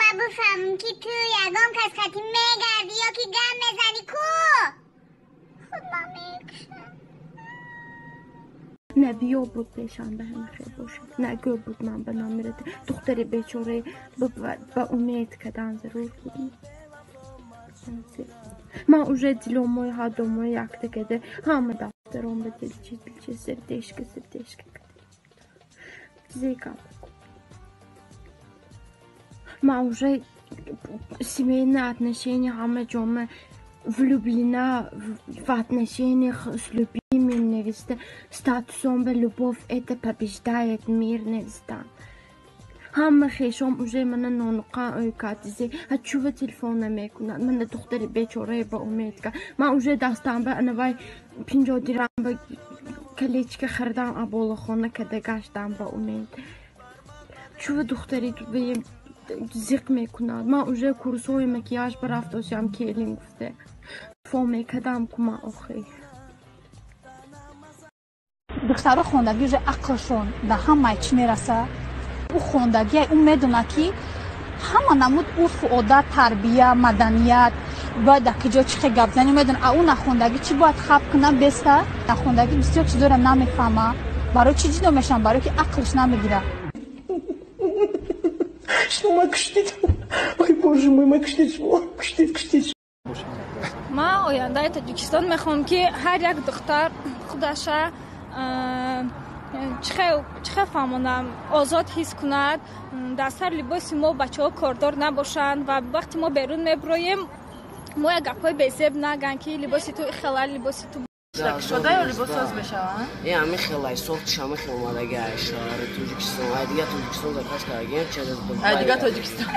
Ман бифаҳмам, ки ту ягон кас хати мегардӣ ё ки гам мезанӣ, ку худ ман мекушам. На биё буд пешам, ба ҳама хел бошад, на гӯ буд, ман ба номирата духтари бечораи ба умед кадан зарур буд. Ман уже диломои ҳардомои якта када, ҳама дафтаром ба дилчи дилчи, сердечко сердечко зека. Ман уже семейные отношения, ҳама ҷома влюблена в отношениях с любимым невеста, статусом ба «любовь это побеждает мир» невестан. Ҳама хешом уже мана нонуқан ӯй кадизе, ҳа чува телефон намекунад, мана духтари бечорае ба умед ка. Ман уже дастам ба анавай 50 дирам ба колечко харидам, аболахона када гаштам ба умед. Чува духтари зиқ мекунад? Ман уже курсҳои макияж барафтосиам, келин гуфте телефон мекардам ку ман охи. Духтаро хондагӣ уже ақлшон ба ҳамаи чӣ мераса. Ӯ хондагия, ӯ медонад, ки ҳама намуд урфу одат, тарбия, маданият, бояд дар киҷо чӣ хел гап занӣ, медонад. А ӯ нахондагӣ чӣ бояд хаб кунад? Беста нахондагӣ бисёр чизоро намефаҳма. Барои чӣ ҷудо мешавам? Барои ки ақлш намегирад. Что ма куштид? Ой, боже мой, ма куштид, куштид, куштид. Ман ояндаи Тоҷикистон мехоҳам, ки ҳар як духтар худаша чӣ хел фаҳмонам, озод ҳис кунад, дар сар либоси мо бачаҳо кордор набошанд ва вақте мо берун мебироем, мо як гапҳои безеб нагӯянд, ки либоси ту ихела, либоси ту. Кушода ё либоссоз мешаванд? Е, ҳами хелай сохтиш, ҳами хел омадаги ай шаҳри Тоҷикистон, ай дига Тоҷикистон заказ кардагием через Ай дига Тоҷикистон.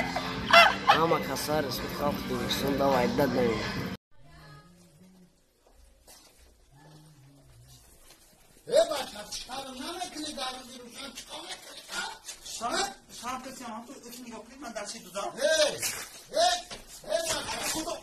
Ҳама каса республика халқи Тоҷикистон давай дадем. Э, бача, шарм намекунӣ? Дар рӯзи рӯшан чикор мекунӣ? Шарм касиам, ҳам ту нигоҳ кунед, ман дар чи дудам. Эй, эй, эй, бача, худо.